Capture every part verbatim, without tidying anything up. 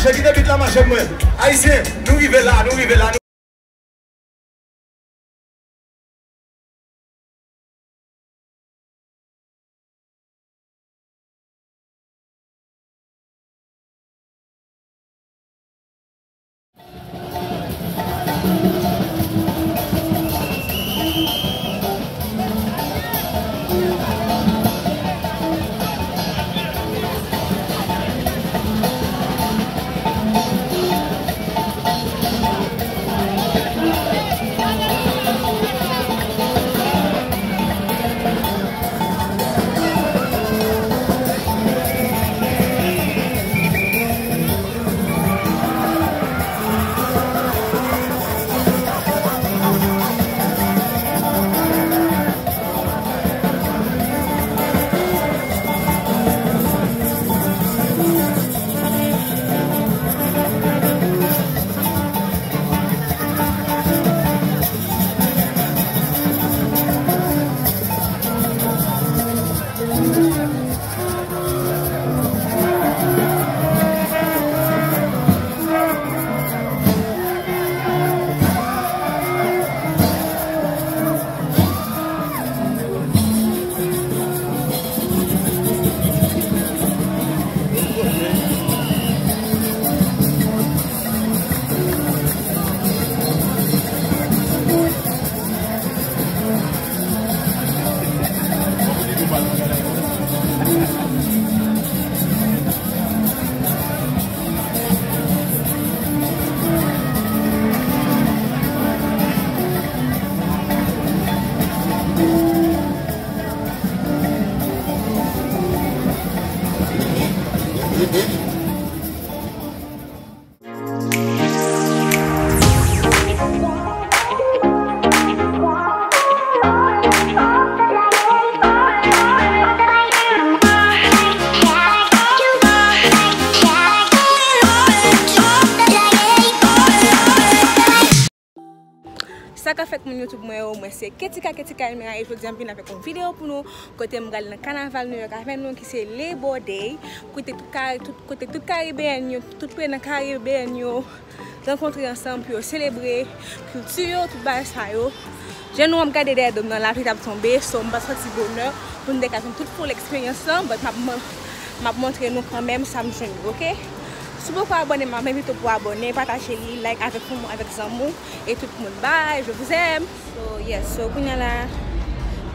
Chè kite bit la mache mwen. Ayisyen, nou rive la, nou rive la. Sa k ap fèt moun YouTube mwen yo, mwen se Ketika, Ketika Elmira, e jodi a m vin avèk yon videyo pou nou, kote m pral nan kanaval New York avè nou, ki se Labor Day, kote tout, ka- tout, kote tout Karibeyèn yo, tout prezidan Karibeyèn yo, rankontre ansanm pou yo selebre kilti yo, tout bagay sa yo. Jan nou wè m gade dèyè do m nan, lapli t ap tonbe, so m pa t sòti bonè pou m te ka jwenn tout full eksperyans lan, but m ap man- m ap montre nou kanmenm sa m jwenn yo, oke? Si w poko abòne, m ap envite w pou w abòne, pataje li, like avèk fanmi w, avèk zanmi w, e tout moun. Bye, je vous aime. So, yes, so kounye a la,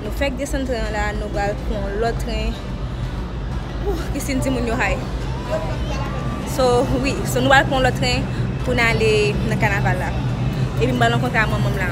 nou fèk desann tren an la, nou pral pran yon lòt tren. Ooh, Christine di moun yo hi. So, wi, so nou pral pran yon lòt tren pou n ale nan kanaval la. Epi m pral rankontre ak manman m la.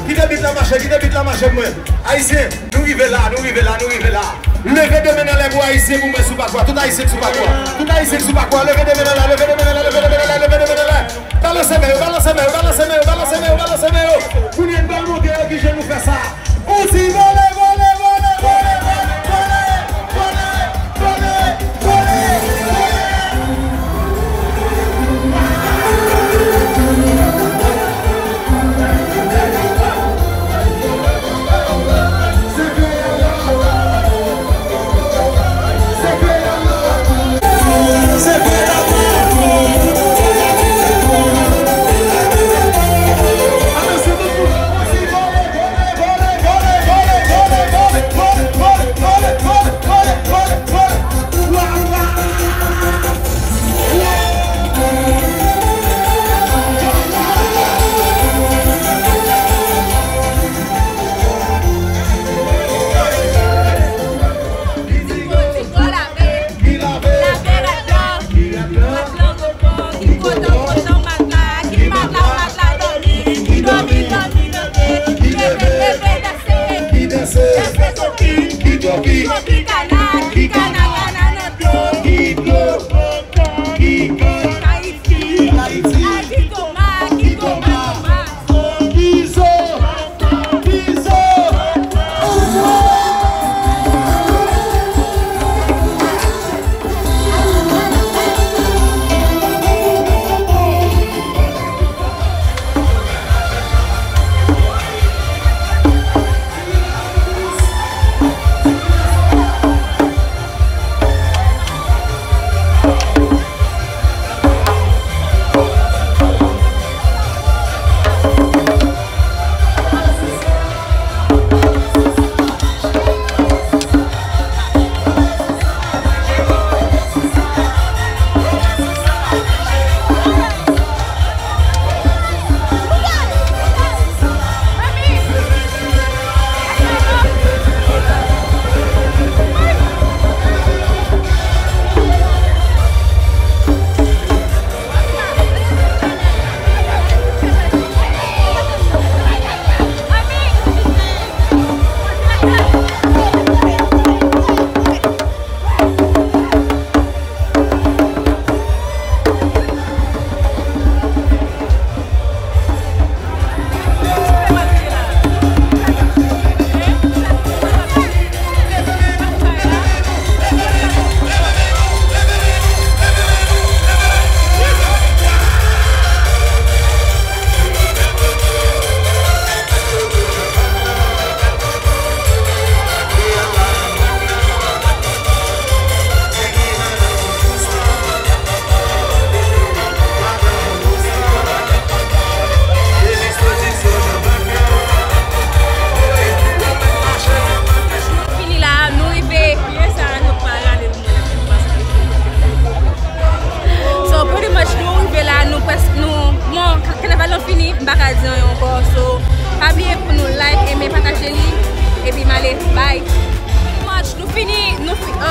Kite bit la mache, kite bit la mache pou mwen. Ayisyen, nou rive la, nou rive la, nou rive la. Leve de men anlè pou Ayisyen pou mwen sou pakwa. Tout Ayisyen ki sou pakwa. Tout Ayisyen ki sou pakwa. Leve de men anlè, leve de men anlè, leve de men anlè, leve de men anlè. Balanse men yo, balanse men yo, balanse men yo, balanse men yo, balanse men yo. Kounye a n pral montre yo kijan nou fè sa. On ti vole, vole, vole, vole.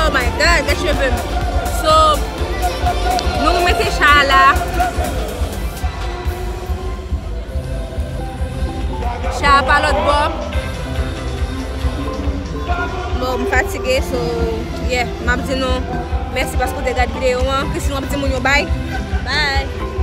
Oh my God, gade cheve m. So, nou mete cha a la. Cha a pa lòt bò. Bon, m fatige, so, yeah, m ap di nou mèsi paske w te gade videyo an. Christine, w ap di moun yo bye. Bye.